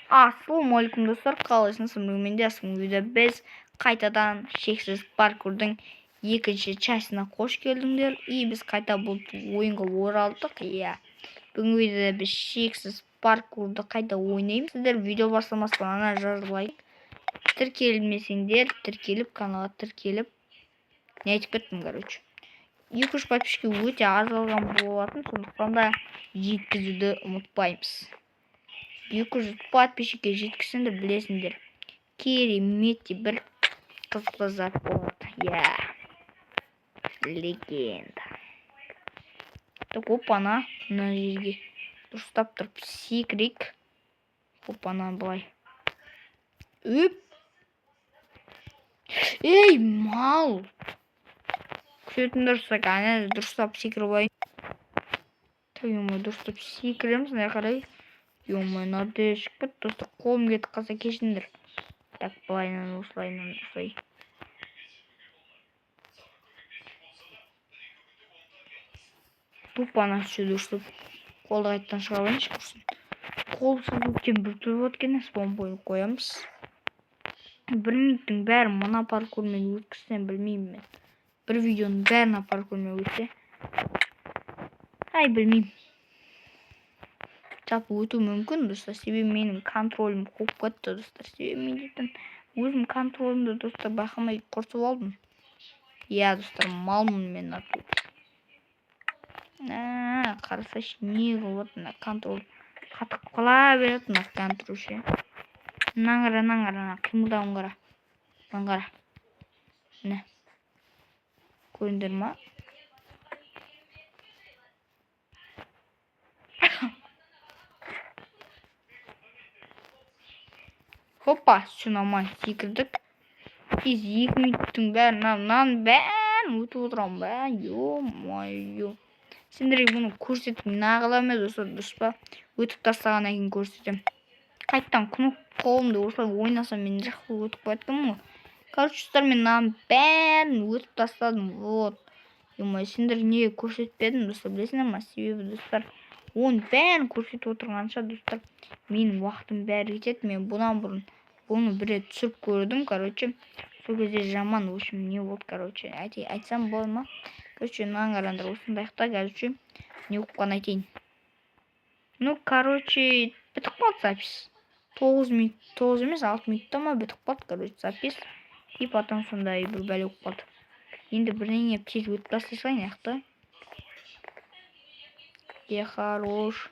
Ассалаумағалейкум, достар! Қалайсыңыз? Бүгін менде видео біз қайтадан шексіз паркурдың екінші частына қош келдіңдер. И біз қайта бұл ойынға оралдық. Иә, бүгінгі видеода біз шексіз паркурды қайта ойнаймыз. Сіздер видео бастамастан ана жазып лайк, тіркелмесеңдер тіркеліп, каналға тіркеліп, не айтып кеттім, короче, 200 подписчикке өте аз қалған болатын, сондықтан да жеткізуді ұмытпаймыз. 200 подписчикке жеткізсеңдер, білесіңдер, керемет бір қызықты зат болады. Иә, легенда. Так, опана, мына жерге дұрыстап тұрып секірейік. Опана, былай. Үп, ей, мал, күтетін дұрыстап, ана дұрыстап секіріп алайын. Так, дұрыстап секіреміз мына қарай. Ё-моё, мынау шығып кетті, достар, қолым кетіп қалса, кешіріңдер. Так, былайынан, осылайынан, осылай. Тупо ана дұрыстап қолды қайтадан шығарып алайыншы, құрсын. Қол сызу өткен біртүрлі болады екен. Спаун қоямыз. Бір минуттың бәрін мына паркурмен өткізсем, білмеймін мен. Бір видеоның бәрін мына паркурмен өтсе. Ай, білмеймін. Жалпы өту мүмкін, достар, себебі менің контролім қуып кетті, достар. Себебі мен дейтін өзім контролімді, достар, байқамай құртып алдым. Иә, достар, малмын мен. Қарасайшы, не қылып жатыр мына контроль, қатып қала береді мына контроль ше. Мынаны қара, мынаны қара, мына қимылдауын қара, мынаны қара, міне, көрдіңдер ма? Хоппа, все нормально, секірдік. Тез 2 минуттың бәрін, мынаның бәрін өтіп отырамын ба? Ё-моё, сендерге бұны көрсетіп неғыламын, достар, дұрыс па? Өтіп тастағаннан кейін көрсетемін. Қайтадан кнопка қолымды осылай ойнасам, мен жақсы өтіп қояды екенмін ғой. Короче, достар, мен мынаның бәрін өтіп тастадым. Вот, ё-моё, сендерге неге көрсетпедім, достар, білесіңдер ма? Себебі, достар, оның бәрін көрсетіп отырғанша, достар, менің уақытым бәрі кетеді. Мен бұдан бұрын бұны бір рет түсіріп көрдім, короче, сол кезде жаман, в общем, не болды, короче, айтсам болады ма? Короче, мынаны қараңдар, осындайықта, короче, не болып қалғанын айтайын. Ну, короче, бітіп қалды запись. 9 минут, 9 емес, 6 минутта ма, бітіп қалды, короче, запись. И потом сондай бір бәле болып қалды. Енді бірдеңе тез өтіп тастай салайын жақта. Я хорош.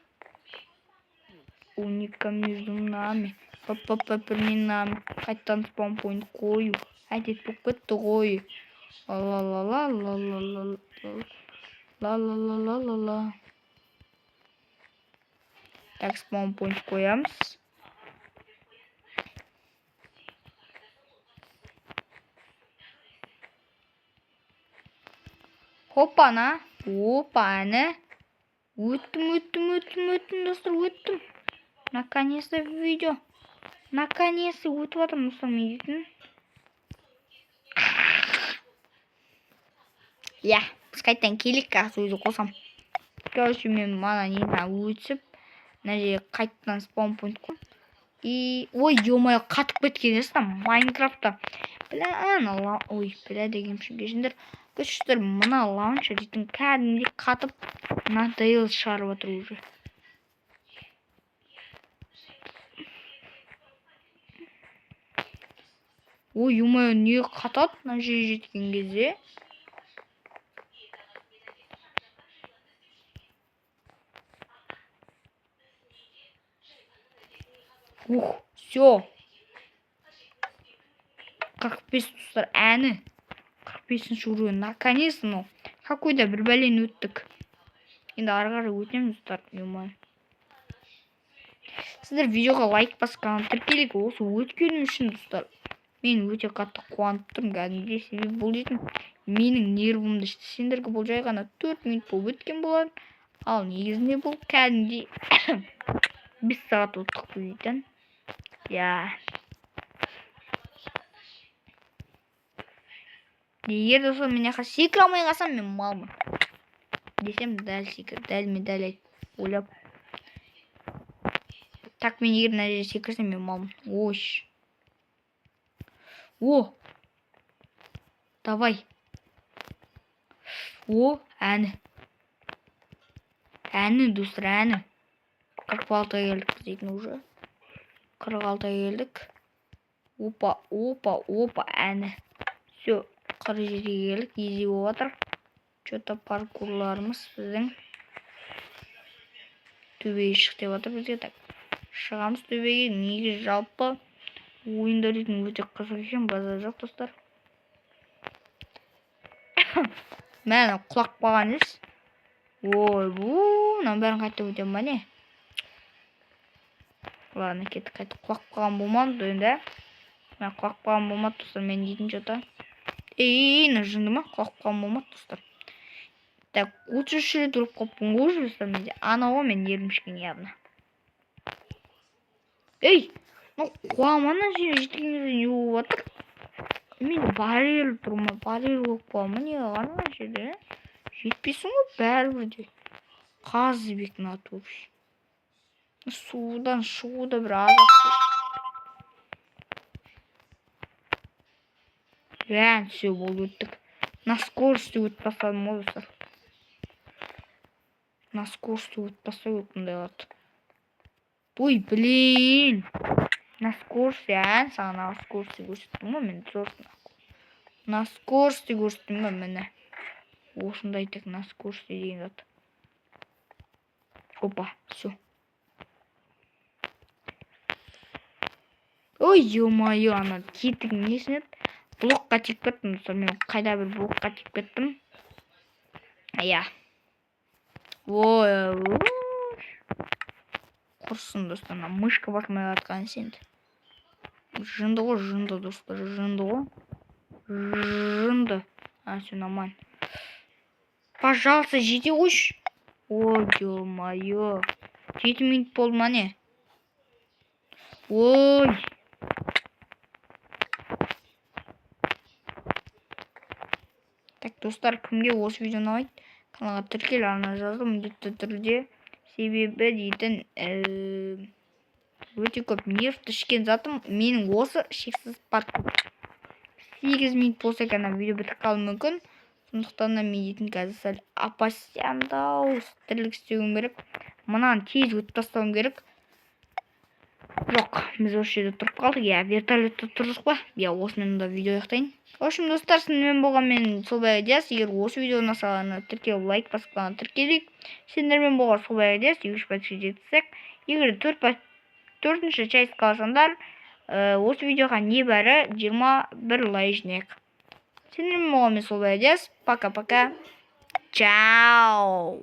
Уника между нами. Нами. Қайтадан спаун поинт қою әдет болып кетті ғой. Ла ла ла ла ла ла ла ла ла ла ла ла. Так, спаун поинт қоямыз. Хоппана, опа, әні, өттім, өттім, өттім, өттім, достар, өттім. Наконец-то видео, наконец-то өтіп жатырмын, достар, мен дейтін. Иә, біз қайтадан келейік, қазір өзі қосамын. Короче, мен мана нені өтіп, мына жерге қайтадан спаун поинт қой. И ой, ё-моё, қатып кеткен емес Майнкрафтта, бля, ана, ой, бля деген үшін кешіріңдер. Короче, мына лаунчер дейтін кәдімгідей қатып, надоел шығарып жатыр уже. Ой, ё-моё, не қатады мына жерге жеткен кезде? Ух, все, 45, достар, әні, 45-уровень, наконец. Ну, какой то бір бәлені өттік, енді ары қарай өтеміз, достар. Ё-моё, сіздер видеоға лайк басқан, тіркелік осы өткенім үшін, достар, мен өте қатты қуанып тұрмын кәдімгідей. Себебі бұл дейтін менің нервымды. Сендерге бұл жай ғана 4 минут болып өткен болар, ал негізінде бұл кәдімгідей 5 сағат өттік дейтін. Иә, егер, достар, мен жаққа секіре алмай қалсам, мен малмын десем, дәл секір, дәлме дәл айтып ойлап. Так, мен егер мына жерге секірсем, мен малмын. Ой. О! Давай. О, әні. Әні, достар, әні. 46-ға келдік біз дейтін уже. 46-ға келдік. Опа, опа, опа, әні. Все, 47-ге келдік. Изи болып жатыр. Че-то паркурларымыз біздің төбеге шық деп жатыр бізге. Так, шығамыз төбеге. Негізі жалпы ойындар дейтін өте қызық екен, базар жоқ, достар. Мә, құлап қалған ес. Ой, бу, мынаның бәрін қайтып өтемін ба, не? Ладно, кеттік, қайтып құлап қалған болмады енді. Мә, құлап қалған болмады, достар, мен дейтін че-то. Ей, мына жынды ма? Құлап қалған болмады, достар. Так, 33 рет өліп қалыппын ғой уже, достар, менде. Анау ғой мен ерімшкен явно. Ей, мынау қуама, ана жерге жеткен кезде не болып жатыр? Менде барьер тұр ма? Барьер болып қала ма? Не қылған ана жерде? Жетпейсің ғой бәрібір де. Қазыбек натуре. Судан шығу да бір азап. Ә, все, болды, өттік. На скорости өтіп тастадым ғой, достар. На скорости өтіп тастау керек мұндайларды. Ой, блин. На скорости, ә, саған на скорости көрсеттім ғой мен, сосын. На скорости көрсеттім ғой, міне. Осындай тек на скорости деген зат. Опа, все. Ой, ё-моё, ана кетік несін еді? Блокқа тиіп кеттім, достар. Мен қайда бір блокқа тиіп кеттім. Иә. Ой, құрсын, достар, мына мышка басмай жатқан енді. Жынды ғой, жынды, достар, жынды ғой. Жынды. А, все нормально. Пожалуйста, жете қойшы. Ой, ё-моё. 7 минут болды ма, не? Ой. Так, достар, кімге осы видео ұнайды, каналға тіркел, арна жазыл міндетті түрде. Себебі дейтін өте көп нервті ішкен затым менің осы шексіз паркур. 8 минут болса екен, видео бітіп қалуы мүмкін. Сондықтан да мен дейтін қазір сәл опасяндау тірлік істеуім керек. Мынаны тез өтіп тастауым керек. Жоқ, біз осы жерде тұрып қалдық. Иә, вертолетте тұрдық па? Иә, осымен да видео аяқтайын. В общем, достар, сіздермен болған мен Солбай Диас. Егер осы видео ұнаса, тіркеліп, лайк басып, каналға тіркелейік. Сендермен болған Солбай Диас. 2-3 подписчик жетсек. Егер төртінші часть қалсаңдар, осы видеоға небәрі 21 лайк жинайық. Сендермен болған мен Солбай Диас. Пока-пока. Чао.